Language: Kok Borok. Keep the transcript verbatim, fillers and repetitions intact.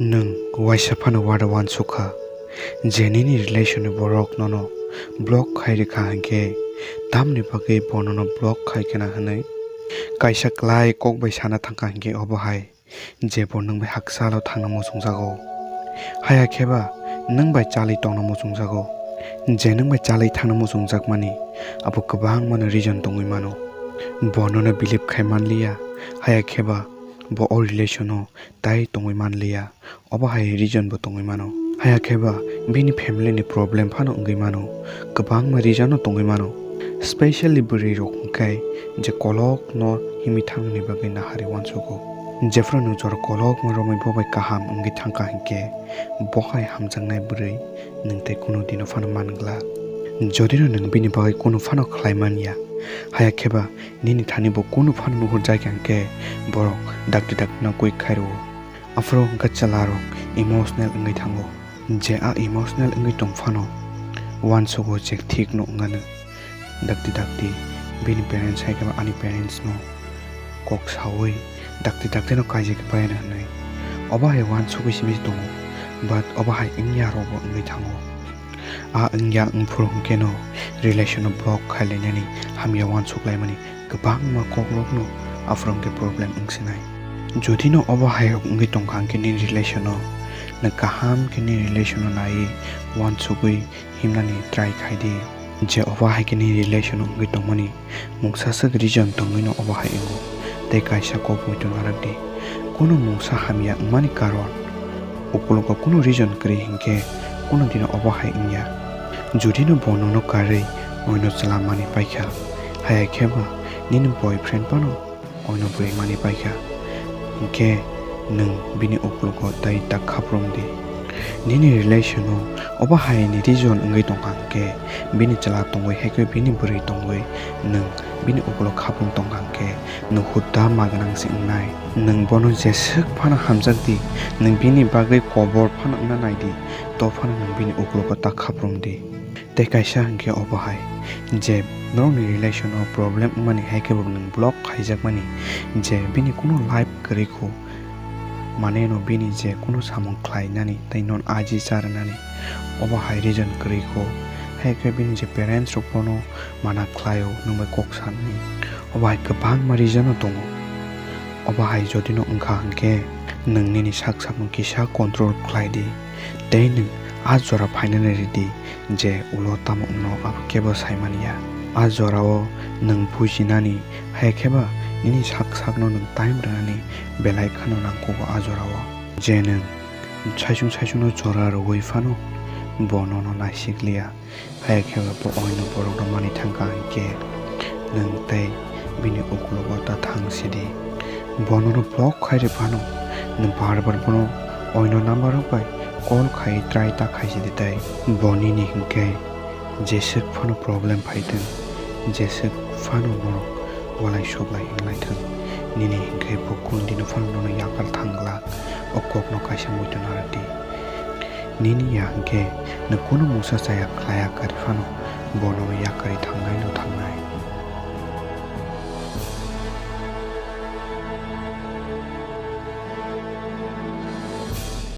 Nwng waisa phano uada uansuk kha je nini relation ni borok nono block khai rwkha hinkhe tamni bagwi bo nono block khai khna hwnwi kaisa klai kok bai sana thangkha hinkhe obo hai je bo nwng bai hakchalo thangna muchungjago. Haya khe ba nwng bai chalwi tongna muchungjago. Je nwng bai chalwi thangna muchungjakmani abo kwbangmano reason tongwi mano. Bo nono believe khai manliya, haya khe ba bo o relation o tai tongwi manliya, obo hai reason bo tongwi mano. Haya khe ba bini family ni problem phano wngwi mano, kwbangma reason no tongwi mano. Specially bwrwi rok hwnkhe je kolok no himwi thangni bagwi nahari uansugo. Jephru nwng jora kolokma romwi bo bai kaham wngwi thangkha hinkhe bo hai hamjaknai bwrwi nwng tei kunu dino phano man glak. Jodi no nwng bini bagwi kunu phano khlai manya, haya khe ba nini thani bo kunu phano nuhurjakya hinkhe borok dakti dakti no kwi khairwo. Aphuru hwnkhe chwla rok emotional wngwi thango. Je a emotional wngwi tong phano uansugo je thik no wngano. Dakti dakti bini parents hai khe ba ani parents no kok saui dakti dakti no kaijak khe pai ano hwnwi. Obo hai uansugwi simi tongo, but obo hai wngya rok bo wngwi thango. A wngya wngphuru hwnkhe no relation no block khai lainani hamya uansuk laimani kwbangma kok rok no aphuru hwnkhe problem wngsinai. Jodi no obo hai rok wngwi tongkha hwnkhe nini relation no nwng kaham khe nini relation no naiwi uansugwi himnani try khai di. Je obo hai khe nini relation no wngwi tongmani mungsa swk reason tongwi no obo hai wngo, tei kaisa kok muitu narak di. Kunu mungsa hamya wngmani karon ukulugo kunu reason kwrwi hinkhe kunu dino obo hai wngya. Jodi no bo nono karwi oino chwla mani paikha, haya khe ba nini boyfriend phano oino bwrwi mani paikha, hinkhe nwng bini ukulugo tai ta khaprum di. Nini relation o obo hai ni reason wngwi tongkha hinkhe bini chwla tongwi hai khe bini bwrwi tongwi nwng bini ukulok khaprum tongkha hinkhe nwng hutta ma gwnang se wngnai. Nwng bono jeswk phano hamjak di, nwng bini bagwi kobor phano wngna nai di, to phano nwng bini ukulugo ta khaprum di. Tei kaisa hinkhe obo hai je norokni relation o problem wngmani hai khe bo nwng block khaijakmani je bini kunu life kwrwi kho. Mane no bini je kunu samung khlainani tei non aji cha rwnani obo hai reason kwrwi kho. Hai khe bini je parents rok bono mana khlaio nwng bai kok sanani. Obo hai kwbangma reason no tongo. Obo hai jodi no wngkha hinkhe nwng nini sak sakno kisa control khlai di. Tei nwng a jora phainani ridi je ulo tamo wngno abo kebo saimaniya. A jorao nwng bujinani hai khe ba nini sak sakno nwng time rwnani belai kheno nangkugo a jorao. Je nwng saichung saichungno jora rwui phano bo nono naisikliya. Hai khe bo oino borokno mani thangkha hinkhe nwng tei bini ukulugo ta thang sidi. Bo nono block khai rw phano nwng bar bar bono oino number rok bai call khai try ta khai sidi tei bo nini hinkhe jeswk phano problem phai thwng, jeswk phano borok walai suklai wng lai thwng, nini hinkhe bo kunu dino phano nono yakar thang glak, o kokno kaisa muitu narwk di. Nini ya hinkhe nwng kunu mungsa chaya khlaiya kwrwi phano bo nono yakarwi thangnai no thangnai.